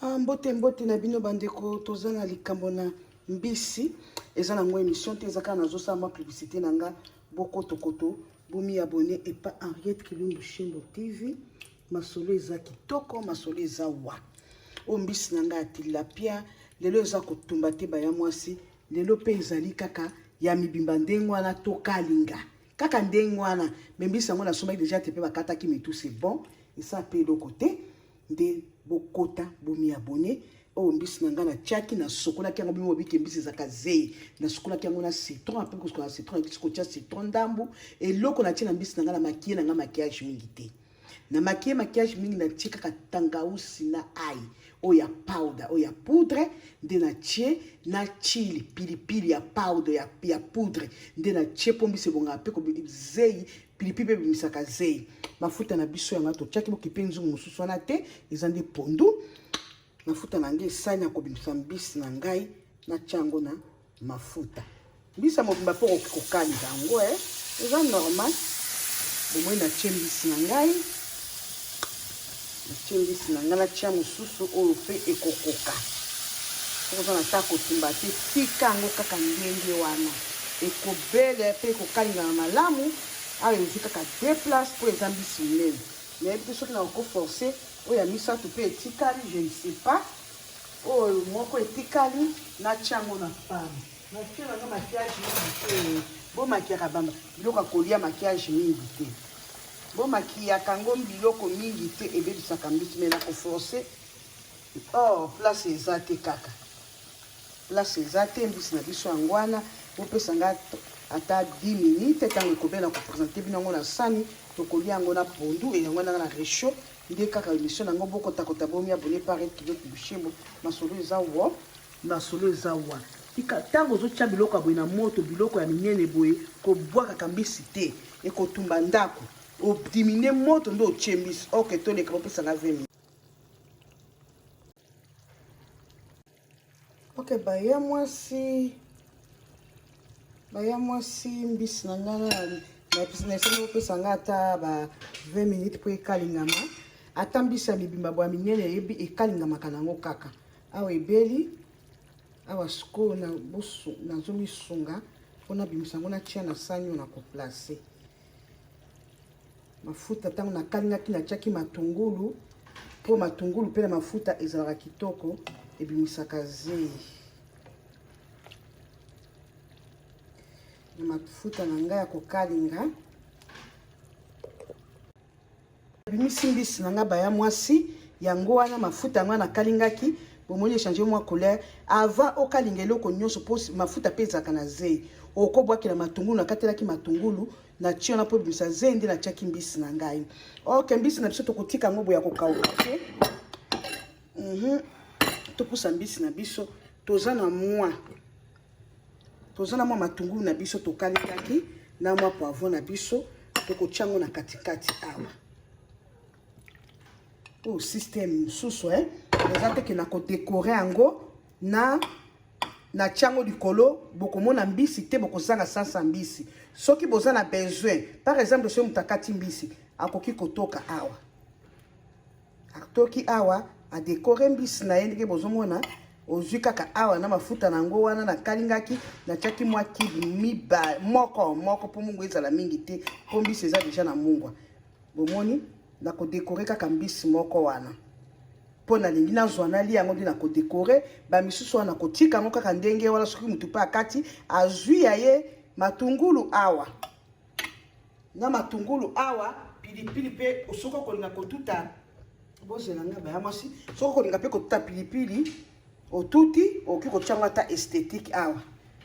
Ah, mbote mbote na bino bandeko, toza na likambo na mbisi. Eza nango émission te, eza kaka nazosala mwa publicité na nga. Bokotokoto bomi abonné epa Henriette Kilumbu Shembo TV. Masolo eza kitoko, masolo eza wa. Oyo mbisi na nga ya tilapia lelo eza kotumba te baya mwasi, lelo mpe ezali kaka ya mibimba ndenge wana tokalinga kaka ndenge wana. Me mbisi yango nasombaki deja te mpe bakataki mitu, c'est bon, esa mpe eloko te. Nde bokota bomi abonné. Oyo mbisi na ngai natiaki, nasokolaki yango. Bino bobike mbisi ezalaka zei, nasokolaki yango na citron. Apres kosokola citron, nakisi kotia citron ndambu. Eloko natie na mbisi na ngai, na makie na ngai maquillage mingi te, na makie maquillage mingi, natie kaka tangausi na ai oyo ya powder, oyo ya poudre nde natie, na chili pilipili ya powder ya poudre nde natie, mpo mbisi ebongaka mpe zei, pilipili mpe ebimisaka zei. Mafuta na biso yango totiaki, bokipe nzungu mosusu wana te, eza nde pondu. Mafuta na ngai esani ya kobimisa mbisi na ngai, natia yango na mafuta. Mbisi ya mobimba mpo okoki kokalinga yango, eza normal. Bomoi natie mbisi na ngai, natie mbisi na ngai, natia mosusu oyo mpe ekokoka. Soki oza na ta kotumba te, tika yango kaka ndenge wana, ekobele mpe ekokalingana malamu. Awa ezwi kaka deux place mpo eza mbisi monene. Nayebi te soki nakoforce oyo ya misato mpe etikali, je ne sais pas. Oyo moko etikali, natia yango na pano. Natie nanga maquillage mingi te, bomakiaka bamba biloko ya kolia maquillage mingi te, bomakiyaka yango biloko mingi te, ebebisaka mbisi. Me nakoforce, oh, place eza te, kaka place eza te. Mbisi na biso yango wana, bopesa nga ata 10 minutes, ntango ekobela kopresente bino yango na sani, tokolia yango na pondu. Eyango nanga na réchaud nde kaka émission nango. Bokotakota bomi abonné par Kilo Bushembo. Masolo eza wo, masolo eza wa. Tika ntango ozotia biloko ya boye na moto, biloko ya minene boye, kobwakaka mbisi te, ekotumba ndako. Odimine moto nde otie mbisi. Ok, toleka, bopesanga 20 minutes. Ok, baya mwasi, baya mwasi, mbisi na ngai naesali, bopesa ngai ata ba 20 minutes mpo ekalingama. Ata mbisi ya mibimba boya minene, eyebi ekalingamaka nango kaka. Awa ebeli awa, sikoyo nazomisunga mpo nabimisa yango, natia na sani oyo na koplace mafuta. Ntango nakalingaki, natiaki matungulu, mpo matungulu mpe na mafuta ezalaka kitoko, ebimisaka zei. Na mafuta na ngai ya kokalinga, nabimisi mbisi na ngai baya mwasi. Yango wana mafuta yango wana nakalingaki, bomoni echange mwa couleur. Avant okalinga eloko nyonso, mpo mafuta mpe ezalaka na zei, okobwakela matungulu. Nakatelaki matungulu, natie wana mpo ebimisa zei, nde natiaki mbisi na ngai. Ok, mbisi na biso tokotika yango boye ya kokauka te. Topusa mbisi na biso. Toza na mwa matungulu na biso tokalingaki na mwa poivron na biso, tokotia yango na katikati awa. Oyo système mosusu, eza teke na kodekore yango na natia yango likolo. Bokomona mbisi te, bokozanga sansa mbisi. Soki boza na besoin, par exemple soki moto akati mbisi, akoki kotoka awa, atoki awa, adekore mbisi na ye ndenge bozomona. Ozwi kaka awa na mafuta na yango wana nakalingaki, natiaki mwa kibe miba moko moko mpo mungwa ezala mingi te, mpo mbisi eza deja na mungwa. Bomoni, nakodekore kaka mbisi moko wana mpo nalingi nazwa nalia yango, nde nakodekore. Bamisusu wana nakotika yango kaka ndenge wana. Soki motu mpe akati, azwi ya ye matungulu awa, na matungulu awa, pilipili mpe soki okolinga kotuta. Bozela nga baya mwasi, soki okolinga mpe kotuta pilipili, otuti, okoki kotia yango ata esthétique awa.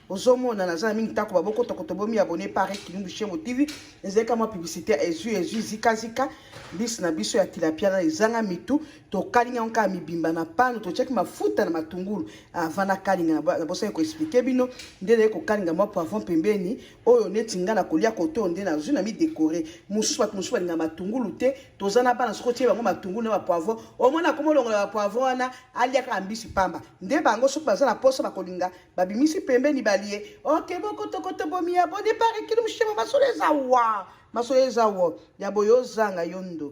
Ozomona naza na mingi ntako babokotokoto. Bomi abonné par Kilumbu Shembo TV. Ezalika mwa publicité, ezwi ezwi zikazika. Mbisi na biso ya tilapia na ezanga mitu, tokalinga yango kaka mibimba na pano, totiaki mafuta na matungulu. Avant nakalinga, nabosaki koexplike bino nde naye kokalinga mwa poivron pembeni. Oyo neti nga na kolia kote oyo, nde nazwi na midekore mosusu. Bato mosusu balinga matungulu te, toza na bana, soki otie bango matungulu na bapoivron, omona akomolongola bapoivron wana, aliaka mbisi pamba. Nde bango soki baza na posa, bakolinga, babimisi pembeni, balie. Ok, bokotokoto bomi abonné par Kilumbu Shembo. Masolo eza wa, masolo eza wo ya boye, ozanga yo ndoki.